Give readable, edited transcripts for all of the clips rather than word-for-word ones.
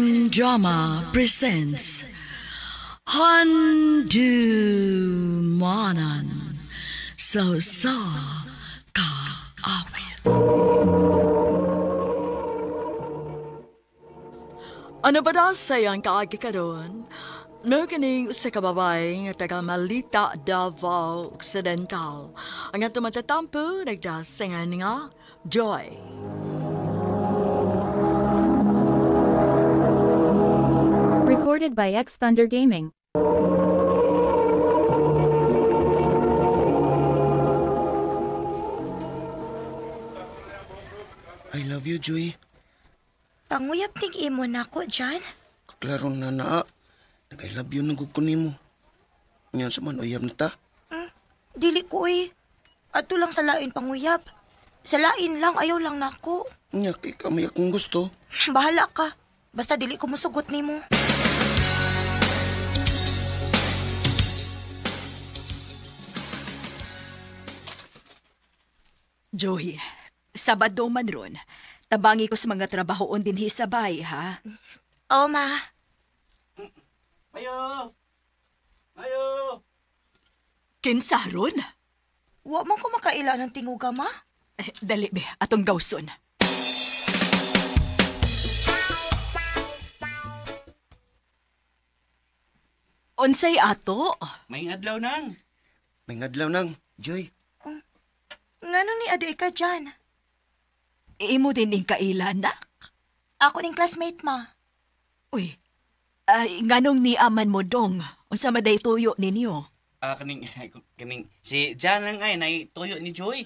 American Drama presents Handumanan sa sa kaawit. Ano ba daw sayang kaagi karon? Mao kining usa ka babae nga taga Malita, Davao Occidental. Ang atong matatampo nagdasingan nga Joy. Recorded by X Thunder Gaming. I love you, Joy. Panguyab ning imo nako, Jan. Kaklaro na naa. Nag-I love you na gud ko nimo. Nya sa man uyab na ta. Dili ko eh. Ato lang sa lain panguyab. Sa lain lang, ayaw lang nako. Nya kay kamay akong gusto. Bahala ka. Basta dili ko musugot nimo. Joy, Sabado man ron. Tabangi ko sa mga trabahoon dinhi sa bahay, ha? Oo, ma. Ayo! Ayo! Kinsa ron? Wa man ko makaila ng tinguga, ma. Eh, dali be, atong gawson. Unsay ato? May adlaw nang. May ngadlaw nang, Joy. Ngano ni aday ka, Jan? Imo din ning kaila, nak? Ako ning classmate, ma. Uy, ay, nganong ni aman mo dong? Unsa man day tuyo ninyo? Ah, kaning kaning si Jan lang ay nay tuyo ni Joy.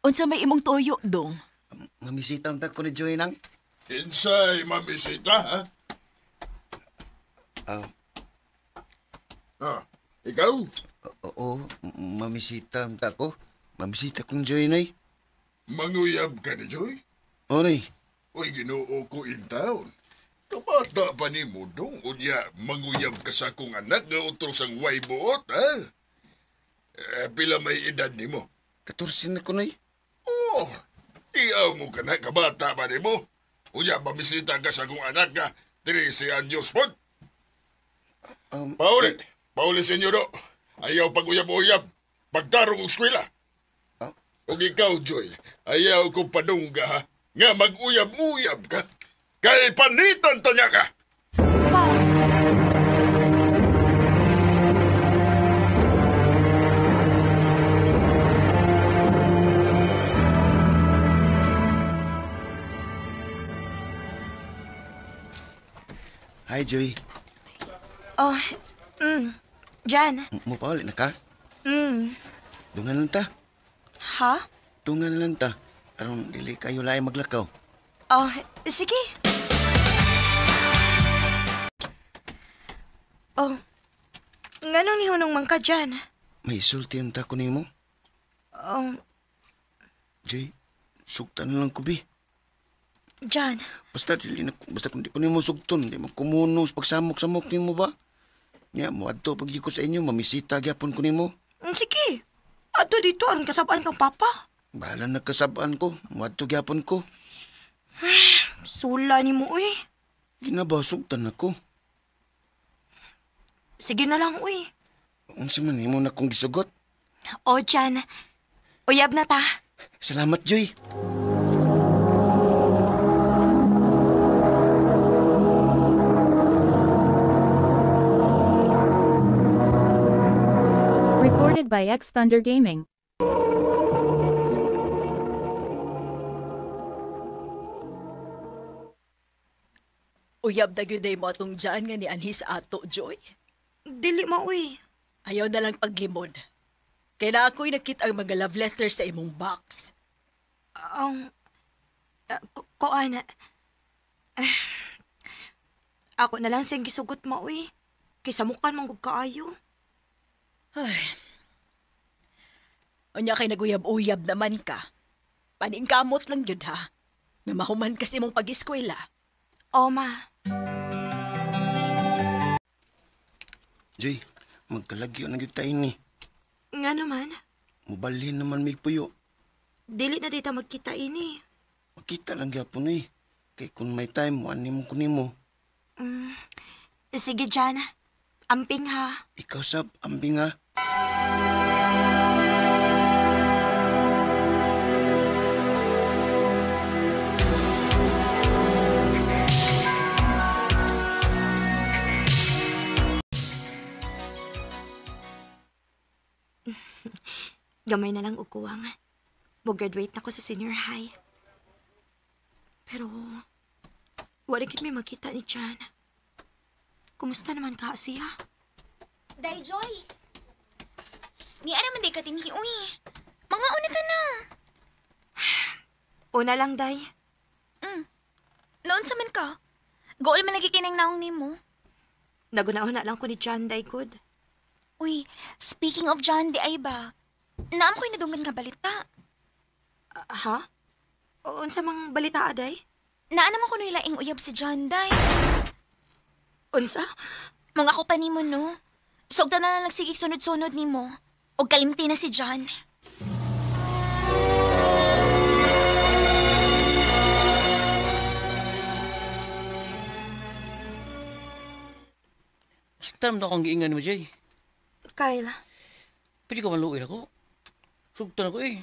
Unsa may imong tuyo dong? Mamisita ang ko ni Joy nang. Insay, mamisita, ha? Ah, Ah, ikaw? oo, mamisita ang ko. Mamisita kong Joy nay. Manguyab ka ni Joy? O nay, Uy, ginoo ko in town. Kabata pa ni mo dong, unya, manguyab ka sa akong anak nga utro sang way buot, ha? Eh, pila may edad ni mo? 14 na ko nay. Oh, iyaw mo ka na, kabata pa ni mo. Unya, mamisita ka sa akong anak nga 13 anyos pod. Pauli, pauli senyo do. Ayaw pag-uyab-uyab. Pagtarong og eskwela. Ah. Ug ikaw, Joy, ayaw ko padungga ha. Nga mag-uyab-uyab ka. Kay panitan ta niya ka. Pa, Hi Joy. oh, Jan. Mo pauli na ka? Mm. Dungan lang ta. Ha? Dungan lang ta. Aron dili kayo laay maglakaw. Oh, sige. Oh, nganong nihunong man ka dyan? May sulti ang ta ko nimo. Oh, Joy, sugtan na lang ko bi. Jan, Basta dili na basta kung di ko nimo sugton, di mo kumuno sa pagsamok-samok nimo ba? Nya mo adto pag ko sa inyo, mamisita gyapon ko nimo. Sige. Ato dito, aron kasabaan kang papa. Bahala na kasabaan ko, moadto gyapon ko. Sula ni mo, uy. Ginabasugtan ako. Sige na lang, uy. Unsa man nimo na kong gisugot? O, Jan. Uyab na ta. Salamat, Joy. Recorded by X Thunder Gaming. Uyab na gyud mo atong dyan nga ni anhi sa ato, Joy. Dili ma, uy. Ayaw na lang paglimod. Kaya na ako'y nakita ang mga love letter sa imong box. Ang... Kuan. Ako na lang siyang gisugot ma, uy. Kaysa mukan manggug kaayo. Unya kay naguyab-uyab naman ka. Paningkamot lang yun ha. Nga mahuman kasi mong pag-eskwela. O, ma. Joy, magkalagyo na gyud tayo ni. Nga naman, Mubalhin naman mig puyo. dili na dita magkita ini. Makita lang gyapon eh. Kay kung may time, mo ani mo ko nimo. Sige, Jan. Amping ha. Ikaw sab, ambing ha. Gamay na lang og kuwang. Mo-graduate na ko sa senior high. Pero, wala kit may makita ni Jan. Kumusta naman ka siya? Day Joy! Ni ara man day ka dinhi, uy. Mga una ta na. Una lang, Day. Noon sa man ka. Gool man lagi kinang naong nimo. Naguna-una lang ko ni Jan, Day, good. Uy, speaking of John, di ay ba? Naam ko'y nadunggan nga balita. Ha? Unsa mang balita, Day? Naa naman ko laing uyab si John, Day. Unsa? Mga ako pa nimo, no? Sugta na lang nagsigig sunod-sunod nimo. Og kalimti na si John. Basta naman akong giingan mo, Jay. Kyle, Pwede ka maluoy ako. Sugtan ako eh.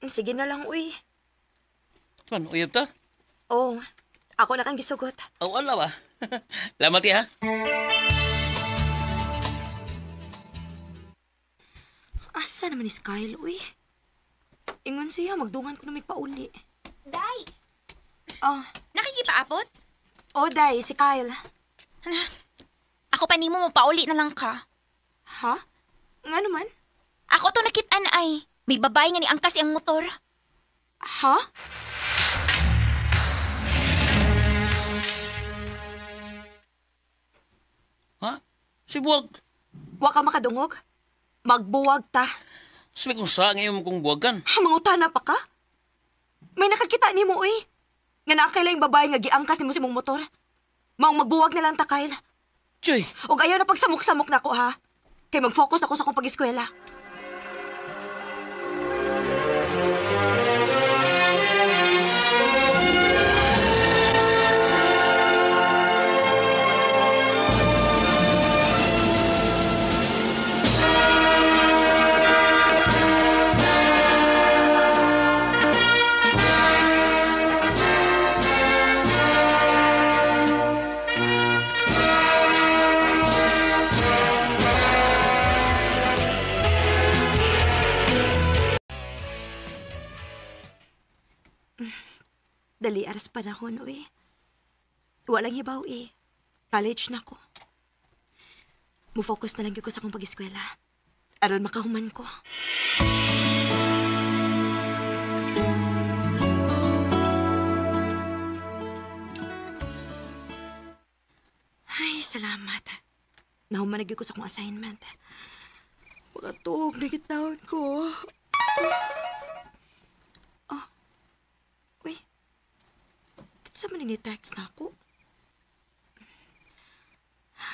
Sige na lang, uy. Man, uyab ta? Oh, ako na kang gisugot. Aw, ala ba? Lamat ha? Asa naman ni Kyle, uy? Ingon siya, magdungan ko na may pauli. Day! Ah, Nakikipaabot? oh, Day, si Kyle. Ako pa nimo mo pauli na lang ka. Ha? Nga naman? Ako to nakitaan ay. May babae nga ni angkas iyang motor. Ha? Ha? Si buwag. Wa ka makadungog? Magbuwag ta. Sabi kung sa ngayon kong buwagan. Ha, mangutana pa ka? May nakakita nimo, uy. Nga naa kay laing babae nga giangkas nimo sa imong motor. Maong magbuwag na lang ta, Kyle. Joy, Og ayaw na pagsamok-samok nako, ha? Kay mag-focus ako sa akong pag-eskwela. Dali aras panahon, uy. Walang hibaw, eh. College na ko. Mo-focus na lang gyud ko sa akong pag-eskwela. Aron makahuman ko. Ay, salamat. Nahuman na gyud ko sa akong assignment. Makatuog na gitawon ko. Oh. Uy. Sa man ni text na ako?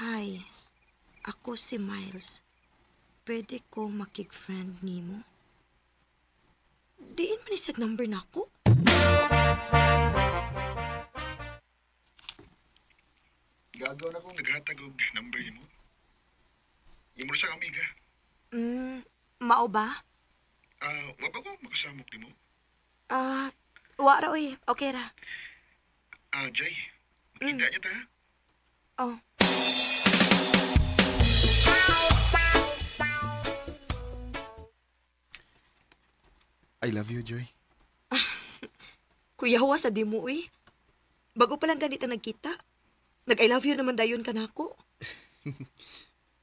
Hi. Ako si Miles. Pwede ko makig-friend nimo? Diin man ni siyag number na ako? Gagaw na akong naghatag og number nimo. Imo ra sa amiga. Mao ba? Wa ba ko makasamok nimo? Wa ra oy. Okay ra. Jay, makita niya ta. Ha? Oh. I love you, Joy. Kuya, huwa sa di mo, uy. Bago pa lang ganito nagkita. Nag-I love you naman dayon ka nako.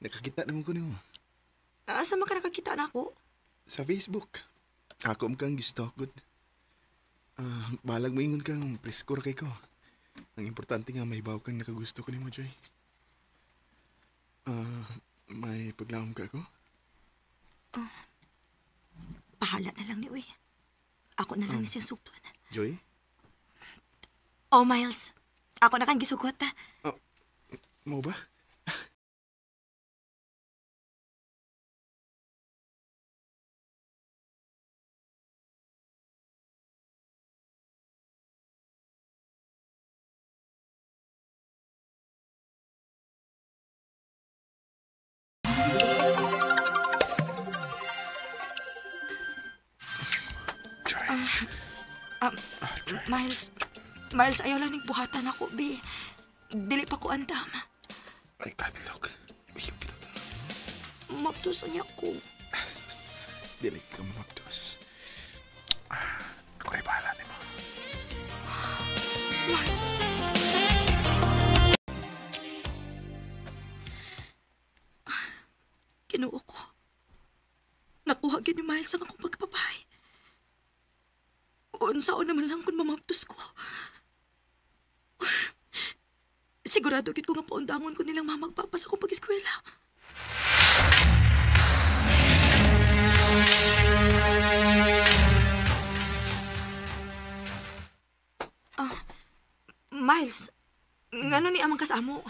Nakakita naman ko nimo. Asa man ka nakakita nako? Sa Facebook. Ako mo kang gusto, good. Balag mo ingon kang preskor kay ko. Ang importante nga may baw kang nakagusto ko nimo, Joy. May paglaom ka ako? Pahala na lang ni uy. Ako na lang ni siyang sugton. Joy? Oh, Miles. Ako na kang gisugot. Mo ba? Miles, Miles, ayaw lang ning buhatan ako, bi. Dili pa ko andam. Ay, kadlok. Uyab bitaw ta. Maptos niya ko. Asus. Dili ka mamaptos. Ako rin bahala nimo. Kinuo ko. Nakuha gyud ni Miles ang akong pagpapay. Unsaon naman lang kung mamaptos ko. Sigurado gyud ko nga paundangon ko nilang mamagpapa sa akong pag-eskwela. Miles, ngano ni amang kasamo?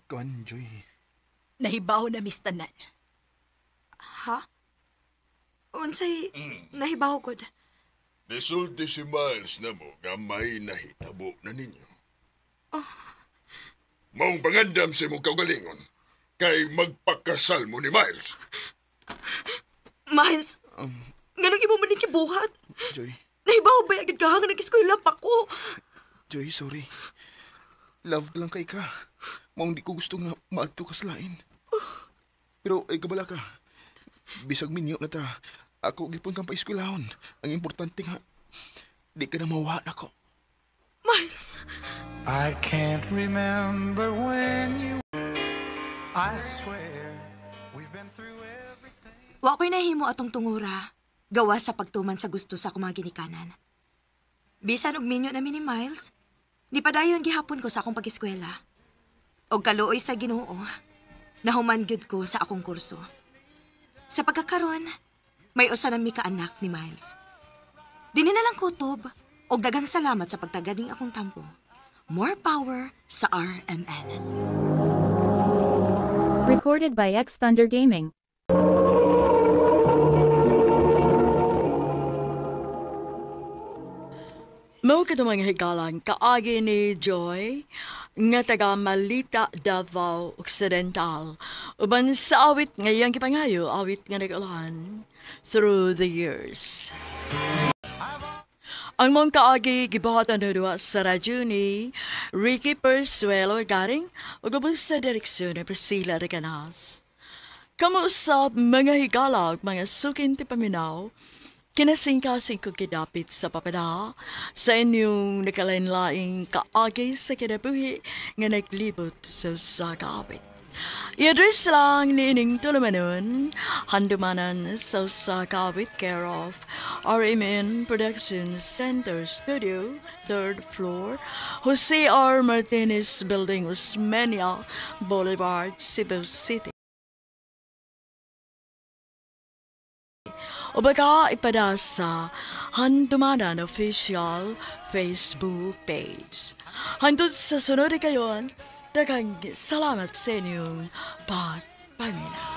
Kuan, Joy. Nahibaw na mistanan. Ha? Unsay nahibaw gud? Nisulti si Miles na mo nga may nahitabo na ninyo. Maong pangandam sa imong kaugalingon kay magpakasal mo ni Miles. Miles, nganong imo man ning gibuhat? Joy. Nahibaw ba agad ka nga nag-eskwela pa ko? Joy, sorry. Loved lang kay ka. Maong di ko gusto nga maadto ka sa lain. Pero ay kabala ka. Bisag minyo na ta. Ako gipon kang paeskwelahon. Ang importante nga, di ka na mawa nako. Miles, I can't remember when you. I swear we've been through everything. Wa ko'y nahimo atong tungura. Gawa sa pagtuman sa gusto sa akong mga ginikanan. Bisan og minyo na mi ni Miles, di padayon gihapon ko sa akong pag-eskwela. Og kaluoy sa Ginoo, nahuman gyud ko sa akong kurso. Sa pagkakaron, may usa na mi ka anak ni Miles. Dini na lang kutob, og daghang salamat sa pagtagad ning akong tampo. More power sa RMN. Recorded by X Thunder Gaming. Mao kadto mga higalan kaagi ni Joy nga taga Malita, Davao Occidental. Uban sa awit nga iyang gipangayo, awit nga nag-ulahan through the years. Ang mong kaagi gibuhatan na duwa sa radyo ni Ricky Persuelo Garing ug ubos sa direksyon ni Priscilla Recanas. Kamo usab mga higala ug mga sukin ti paminaw, kinasingkasing ko kidapit sa papada sa inyong nakalain-laing kaagi sa kinabuhi nga naglibot sa usa ka awit. I-address lang niining tulumanon, handumanan sa usa ka awit, care of RMN Production Center Studio, 3rd floor, Jose R. Martinez Building, Osmeña Boulevard, Cebu City. O baka ipada sa Handumanan Official Facebook page. Hangtod sa sunod kayon, daghang salamat sa inyong pagpaminaw.